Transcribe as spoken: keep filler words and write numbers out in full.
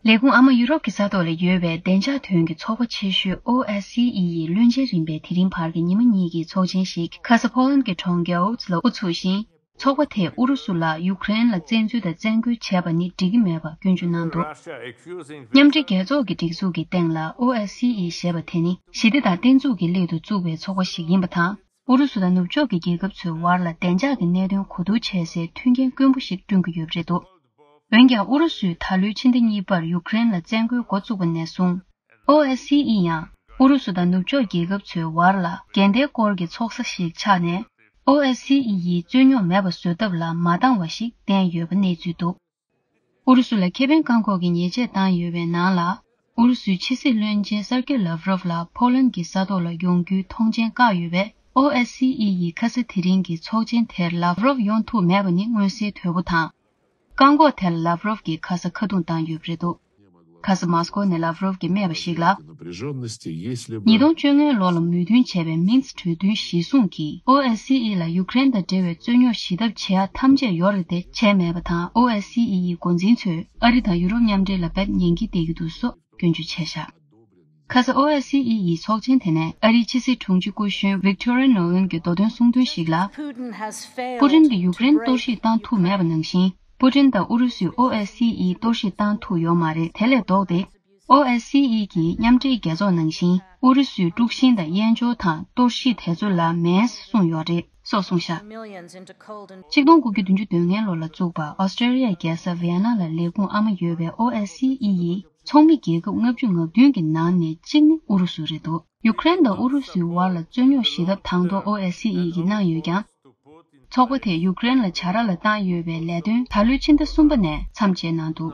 ལས་ཁུངས་ཨ་མ་ཡུ་རོབ་ཀྱི་ས་ཐོག་ལ་ཡོད་པའི་བདེ་འཇགས་དོན་གྱི་ཚོགས་པ་ཆེ་ཤོས་ཨོ་ཨེ་སི་ཨི་ཡི་བློན་ཆེན་རིམ་པའི་དེ་རིང་བར་གྱི་ཉི་མ་གཉིས་ཀྱི་ཚོགས་ཆེན་ཞིག་ཁ་ས་ཕོ་ལན་གྱི་གྲོང་ཁྱེར་ཨོ་ཙི་ལ་དབུ་ཚུགས་ཤིང་། ཚོགས་པ་དེས་ཨུ་རུ་སུ་ལ་ཡུཀ་རེན་ལ་བཙན་འཛུལ་དང་བཙན་རྒོལ་བྱས་པ་ནི་འགྲིག་གི་མེད་པ་སྐྱོན་བརྗོད་གནང་འདུག། མཉམ་འབྲེལ་རྒྱལ་ཚོགས་ཀྱི་སྒྲིག་འཛུགས་ཀྱི་སྟེང་ལ་ཨོ་ཨེ་སི་ཨི་ཞེས་པ་དེ་ནི་ཞི་བདེ་དང་བརྟན་ཚུགས་ཀྱི་སླད་དུ་བཙུགས་པའི་ཚོགས་པ་ཞིག་ཡིན་པ་དང་། ཨུ་རུ་སུ་དང་ནུབ་ཕྱོགས་ཀྱི་རྒྱལ་ཁབ་ཚོའི་དབར་ལ་བདེ་འཇགས་ཀྱི་གནད་དོན་གོ་བསྡུར་བྱེད་སའི་མཐུན་རྐྱེན་དཀོན་པོ་ཞིག་བསྐྲུན་གྱི་ཡོད་པ་རེད་འདུག། འོན་ཀྱང་ཨུ་རུ་སུས་ད་ལོའི་ཕྱི་ཟླ་གཉིས་པར་ཡུཀ་རེན་ལ་བཙན་རྒོལ་འགོ་བཙུགས་པ་ནས་བཟུང་། ཨོ་ཨེ་སི་ཨི་ཡང་ཨུ་རུ་སུ་དང་ནུབ་ཕྱོགས་རྒྱལ་ཁབ་ཚོའི་དབར་ལ་འགལ་ཟླའི་སྐོར་གྱི་ཚོགས་ས་ཞིག་ཆགས་ནས། ཨོ་ཨེ་སི་ཨི་ཡིས་རྩོད་རྙོག་མེད་པ་བཟོ་ཐབས་ལ་མ་འདང་བ་ཞིག་བསྟན་ཡོད་པ་གནས་ཚུལ་འདུག། ཨུ་རུ་སུ་ལ་ཁེ་ཕན་བཀག་འགོག་གི་ཉེས་ཆད་བཏང་ཡོད་པའི་ནང་ལ། ཨུ་རུ་སུའི་ཕྱི་སྲིད་བློན་ཆེན་སར་ཀེ་ལབ་རོབ་ལ་ཕོ་ལན་གྱི་ས་ཐོག་ལ་ཡོང་རྒྱུའི་ཐོངས་མཆན་བཀག་ཡོད་པས། ཨོ་ཨེ་སི་ཨི་ཡིས་ཁ་ས་དེ་རིང་གི་ཚོགས་ཆེན་དེར་ལབ་རོབ་ཡོང་ཐུབ་མེད་པ་ནི་མངོན་གསལ་དོད་པོ་དང་། བཀག་འགོག་དེར་ལབ་རོབ་ཀྱིས་ཁ་ས་ཁ་རྡུང་བཏང་ཡོད་པ་རེད་འདུག། ཁ་ས་མོ་སི་ཀོ་ནས་ལབ་རོབ་ཀྱིས་སྨྲས་པ་ཞིག་ལ། ཉིས་སྟོང་བཅོ་ལྔ་ལོ་ལ་མོས་མཐུན་བྱས་པའི་མིན་སི་གྲོས་མཐུན་གཞིར་བཟུང་གིས་ཨོ་ཨེ་སི་ཨི་ལ་ཡུཀ་རེན་དང་འབྲེལ་བའི་རྩོད་རྙོག་ཞི་ཐབས་བྱེད་ཡ་ཐམས་ཅད་ཡོད་རེད་དེ་བྱས་མེད་པ་དང་། ཨོ་ཨེ་སི་ཨི་ཡི་འགོ་འཛིན་ཚོས་ཨ་རི་དང་ཡུ་རོབ་མཉམ་འབྲེལ་ལ་དཔེ་ཉན་གྱི་བསྡད་ཀྱི་འདུག་སོགས་སྐྱོན་བརྗོད་བྱས་བཞག། ཁ་ས་ཨོ་ཨེ་སི་ཨི་ཡི་ཚོགས་ཆེན་དེ་ནས་ཨ་རིའི་ཕྱི་སྲིད་དྲུང་ཆེ་སྐུ་གཞོན་ཝིག་ཏོ་རི་ཡ་ནོ་ལན་གྱིས་མདོ་དོན་གསུང་དོན་ཞིག་ལ། པུ་ཏིན་གྱིས་ཡུཀ་རེན་གཏོར་བཤིག་བཏང་ཐུབ་མེད་པ་ནང་བཞིན། པུ་ཏིན་དང་ཨུ་རུ་སུས་ཨོ་ཨེ་སི་ཨི་གཏོར་བཤིག་བཏང་ཐུབ་ཡོད་མ་རེད། དེ་ལས་ལྡོག་སྟེ། ཨོ་ཨེ་སི་ཨི་གིས་མཉམ་འབྲེལ་རྒྱལ་ཚོགས་ནང་བཞིན་ཨུ་རུ་སུའི་དཀྲུག་ཤིང་དང་དབྱེན་སྦྱོར་དང་གཏོར་བཤིག་དེ་ཚོ་ལ་མེད་གསུངས་ཡོད་རེད་སོགས་གསུངས་བཞག། ཆིག་སྟོང་དགུ་བརྒྱ་བདུན་ཅུ་དོན་ལྔ་ལོ་ལ་བཙུགས་པ་ཨོ་སི་ཀྲེ་ལི་ཡའི་རྒྱལ་ས་ཝི་ཡ་ན་ལ་ལས་ཁུངས་ཨ་མ་ཡོད་པའི་ཨོ་ཨེ་སི་ཨི་ཡི་ཚོགས་མི་རྒྱལ་ཁབ་ལྔ་བཅུ་ང་བདུན་གྱི་ནང་ནས་གཅིག་ནི་ཨུ་རུ་སུ་རེད་འདུག། ཡུཀ་རེན་དང་ཨུ་རུ་སུའི་དབར་ལ་རྩོད་རྙོག་ཞི་ཐབས་དང་ཐོག་ཨོ་ཨེ་སི་ཨི་ཡིས་གནང་ཡོད་ཀྱང་། ཚོགས་པ་དེས་ཡུཀ་རེན་ལ་བྱ་ར་ལ་བཏང་ཡོད་པའི་ལས་དོན་ད་ལོའི་ཕྱི་ཟླ་གསུམ་པ་ནས་མཚམས་བཅད་གནང་འདུག།